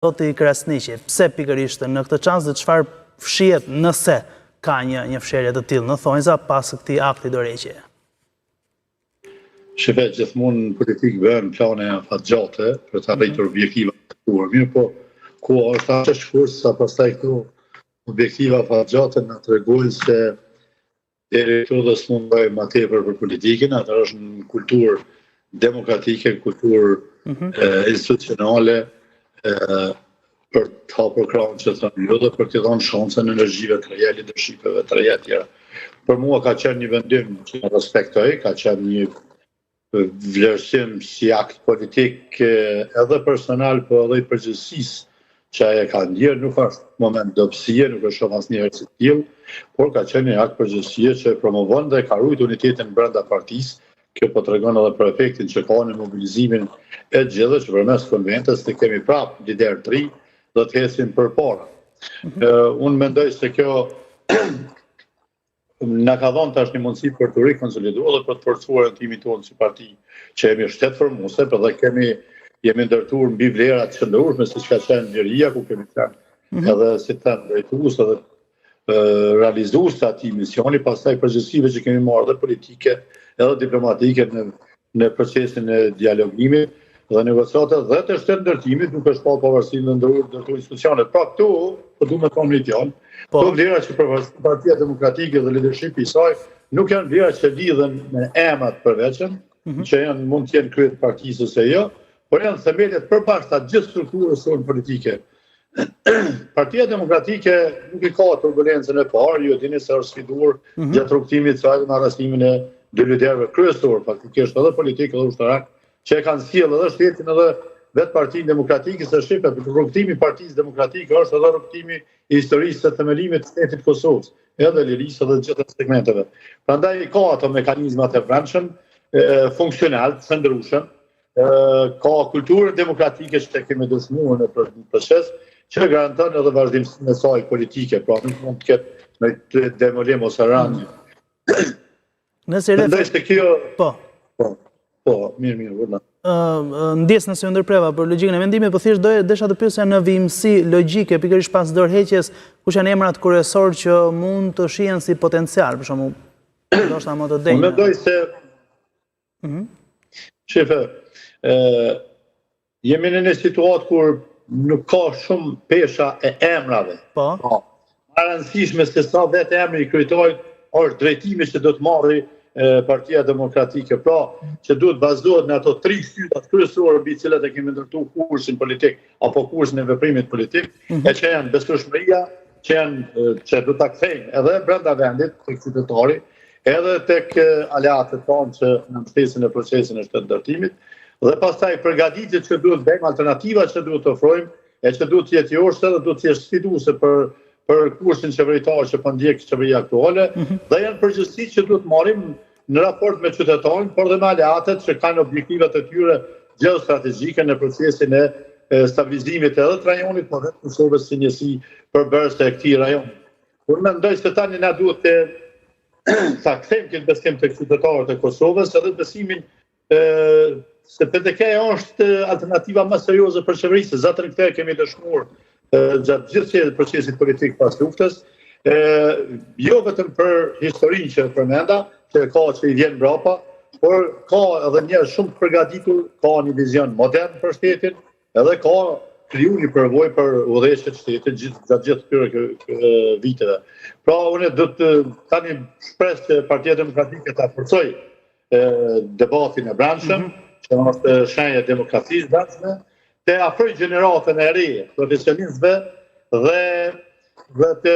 Zoti Krasniqi, pse pikërisht në këtë çast dhe çfarë fshihet nëse ka një një fshehje të tillë në thonjza pas këtij akti dorëheqjeje? Shife, gjithmonë në politikë bëhen plane afatgjate për të arritur mhm. objektiva të caktuara. Mirëpo, koha është aq e shkurt sa pastaj këto objektiva afatgjate na tregojnë se Deri këtu dhe s'mund të bëjmë ma tepër për politikën, atëherë është në kulturë demokratike, kulturë mm -hmm. institucionale, e, për të hapur krahun që thonë ju dhe për t'i dhënë shansën energjive të reja, leadershipeve të reja etj. Për mua ka qenë një vendim që e respektoj, ka qenë një vlerësim si akt politik edhe personal, po edhe i përgjegjësisë që ai e ka ndjerë, nuk është moment dobësie, nuk e shoh asnjëherë si të tillë, por ka qenë një akt përgjegjësie që e promovon dhe ka ruajtur unitetin brenda partisë. Kjo po tregon edhe për efektin që ka në mobilizimin e të gjithëve që përmes konventës të kemi prapë lider të ri dhe të ecim përpara. Mm -hmm. Unë mendoj se kjo na ka dhënë tash një mundësi për të rikonsoliduar dhe për të forcuar orientimin tonë si parti që jemi shtetformuese, por dhe kemi jemi ndërtuar mbi vlera të qëndrueshme siç ka qenë liria, ku kemi qenë mm -hmm. edhe si të them drejtues edhe realizues të atij misioni, pastaj përgjegjësive që kemi marrë dhe politike edhe diplomatike në në procesin e dialogimit dhe negociatave dhe të shtetndërtimit duke shpallë pavarësinë dhe ndërtuar ndërtuar institucionet. Pra këtu, po du me thonë një fjalë, po. këto vlera që përfaqëson Partia Demokratike dhe leadershipi i saj nuk janë vlera që lidhen me emra të përveçëm, mm -hmm. që janë mund të jenë krye të partisë ose jo, por janë themelet e përbashkëta të gjithë strukturës sonë politike. Partia Demokratike nuk e ka turbulencën e parë, ju e dini se është sfiduar mm -hmm. gjatë rrugëtimit të saj me arrestimin e dy liderëve kryesorë, faktikisht edhe politik edhe ushtarak, që e kanë sjellë edhe shtetin edhe vetë Partinë Demokratike, se shife, rrugëtimi i Partisë Demokratike është edhe rrugëtimi i historisë së themelimit të shtetit të Kosovës, edhe lirisë edhe gjithë segmenteve. Prandaj ka ato mekanizmat e brendshëm, funksional, të qëndrueshëm, ka kulturën demokratike që e kemi dëshmuar në proces, që garanton edhe vazhdimësinë e saj politike, pra nuk mund të ketë një demolim ose rënie. Nëse Mendoj se kjo po. Po. Po, mirë, mirë, vëlla. Ë, ndjesë nëse ju ndërpreva për logjikën e mendimit, po thjesht doja desha të pyesja në vijimësi logjike, pikërisht pas dorëheqjes, kush janë emrat kryesorë që mund të shihen si potencial, për shembull, ndoshta më të denjë. Unë mendoj se Mhm. Shife, jemi në një situatë kur nuk ka shumë pesha e emrave. Po. po. Ma e rëndësishme se sa vetë emri i kryetarit është drejtimi që do të marrë Partia Demokratike. Pra, që duhet bazohet në ato tri shtyllat kryesore mbi të cilat e kemi ndërtu kursin politik apo kursin e veprimit politik, mm -hmm. e që janë besueshmëria, që janë që do ta kthejmë edhe brenda vendit tek qytetari, edhe tek aleatët tanë që na mbështesin në procesin e shtetndërtimit dhe pastaj përgatitjet që duhet bëjmë, alternativat që duhet të ofrojmë, e që duhet të jetë joshëse dhe duhet të jetë sfiduese për për kursin qeveritar që po ndjek qeveria aktuale mm -hmm. dhe janë përgjegjësitë që duhet marrim në raport me qytetarin, por dhe me aleatët që kanë objektivat e tyre gjeostrategjike në procesin e stabilizimit edhe të rajonit, por edhe të Kosovës si njësi përbërëse e këtij rajoni. Unë mendoj se tani na duhet të ta kthejmë këtë besim tek qytetarët e Kosovës, edhe besimin e, se PDK është alternativa më serioze për qeverisje. Zaten këtë e kemi dëshmuar gjatë gjithë procesit politik pas luftës, e, jo vetëm për historinë që përmenda, që ka që i vjen mbrapa, por ka edhe njerëz shumë të përgatitur, ka një vizion modern për shtetin, Edhe ka kriju një përvojë për udhëheqje të shtetit gjithë gjatë gjithë këtyre viteve. Pra unë do të tani shpres që Partia Demokratike ta forcojë debatin e brendshëm, mm -hmm. që është shenjë e demokracisë brendshme, të afrojë gjeneratën e re profesionistëve dhe dhe të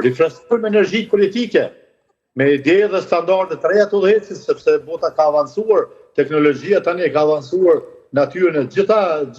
rifreskojmë energjitë politike me ide dhe standarde të reja të udhëheqjes, sepse bota ka avancuar, teknologjia tani e ka avancuar natyrën e gjitha gjithë.